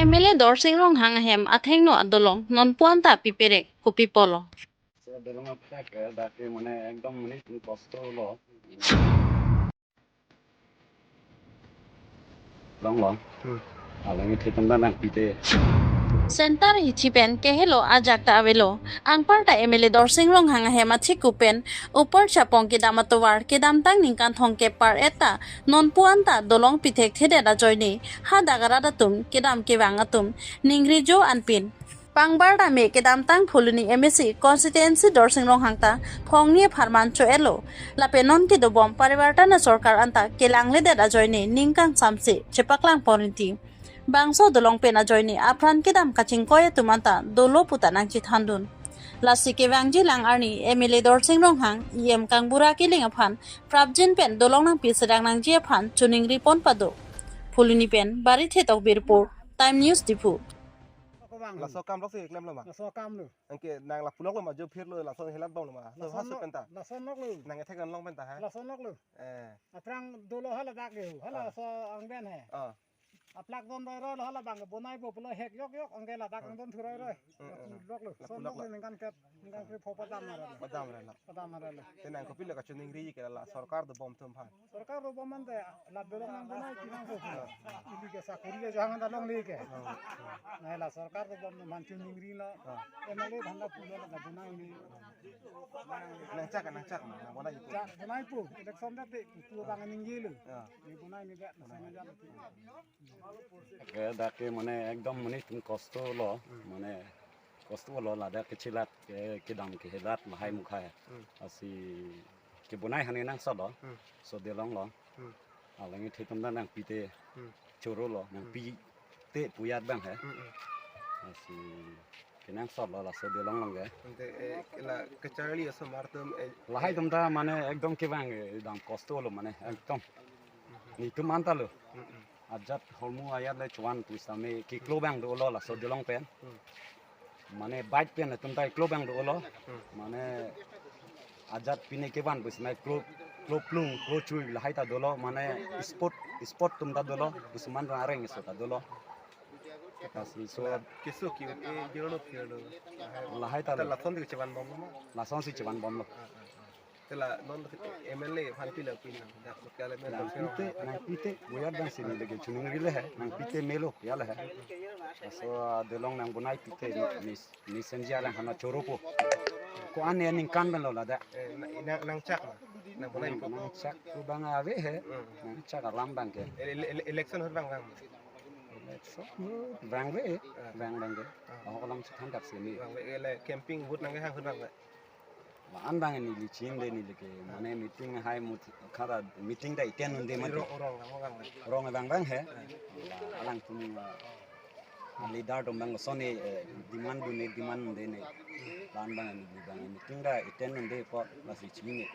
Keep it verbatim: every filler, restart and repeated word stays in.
M L A Dorsing Ronghang ahem athengno adolong nonpu anta piperek, kopi apotlo? Dolong aputhak ke dak ke mane ekdom mane kosto lo. Long lo. Hmm. Alang ithetum ta nangpite. Center hithi pen kehelo ajat ta avelo. Anpar ta M L A Dorsing Ronghang ahem athekup pen Upper Chapong kedam atovar kedamtang ningkan thomkep par-et ta nonpu anta dolong pithekthe det ajoine hadak arat atum kedam kevang atum ningri jo anpin pangbar dame kedamtang Phuloni M A C constituency Dorsing Ronghang ta phongni apharman cho-etlo. Lapen non kedobom Parivartan asorkar anta kelangledet ajoine ning kangsamse chepaklang pon rinti. Bangso dolong pen ajoine apran kedam kachingkoi atum anta dolo puta nangchethandun. Lasi kevangji lang arni M L A Dorsing Ronghang, E M Kangbura Killing aphan prapjin pen dolong nangpi sedang nangji aphan choningri pon pado. Phuloni pen Barithe Tokbi report, Time News Diphu. Laso kam lok si klemlo ma? Laso kam lo. Anke nang lapu loklo ma, jo phirlo, lason helat bomlo ma? Laso lason hasu lok, penta. Lason loklo. Nang ethek nang long penta ha? Lason loklo. Eh. Aphrang dolo hala dak le, hala ah, so angben he. Ah. Aplak don roi roi lo hala bang bonai bo pulo hek yok yok, anke ladak ah, angdon thu roi roi. Hmm, hmm, hmm. Loklo. Lapu son loklo. Loklo ningkan kep, ningkan kep pho padam mara. Padam mara lo. Padam mara lo. Te nang kopilo kachoningri ke la sorkar dobom atum aphan? Sorkar dobom ante la dolong nangbonai pinang ko. Ili ke sakuri ke jahang ta longle ke. Oh, oh. Nai la sorkar dobom atum aphan choningri lo. Oh. M L A aphan ta pulo la bonai ni. Nangchak, nangchak, nangbonai ipu. Chak bonai pu, election date pu abang ningje lo. Oh. Ni bonai ni dak, na sana jam. Ke dak ke mane ekdom mane itum kosto lo, hmm, mane kosto lo ladak kechelat ke kedam kehelat lahai mukhai. Hmm. Lasi kebonai hane nangsot lo. Hmm. So dolong lo. Hmm. Alang ithetum ta nangpite. Hmm. Choro lo, hmm, nangpite pu ajat abang he. Hmm, hmm. Lasi kenangsot lo laso dolong along ke. Ante, eh, la kacharli asomar atum, eh, lahai atum ta mane ekdom kevang, eh, dam kosto lo mane ekdom. Hmm. Netum anta lo. Hmm, hmm. Ajat hormu ajat le chuan pusitame keklo abang dolo laso dolong pen. Hmm. Mane bike pen atum ta keklo abang dolo. Hmm. Mane ajat pine kevan pusitame klo, klo plung, klo chui lahai ta dolo. Mane sport, sport atum ta dolo. Pusitame areng so ta dolo. Lasi so. Keso ki, eh, jero lo, jero lo. Lahai ta ta lo. Lason si chevan bomlo ma? Lason si chevan bomlo. Ah, ah, ah. Te la non M L A aphan pilo pin nang, dak local M L A nangpite, nangpite, boyar dan sini lagi chunung rile he, nangpite melo, ya le he. Laso, ah, dolong nangbonai pite ni, ni, ni senji alang hana choro po. Ko-an ningkan pen lo ladak. Eh, na, na, nangchak na, nangbonai ipu. Nangchak pu abang ave he, hmm, nangchak alam abang ke. Ele-, ele-, election ahut abang abang. Election ahut abang ave, ah, abang abang ke. Ah. Ahok alam chethan dak sini. Abang ave, ele campaign vote nangkehang ahut abang ave. La-an abang neli chinine, neli ke mane meeting hai mut khara meeting ta attend un-e mati. Rong, rong, rong, rong. Rong abang abang he. La alangtum, ah, leader atum abang son, eh, demand dun-e, demand un-e ne. La-an abang neli abang meeting ta attend un-e apot lasi chinine.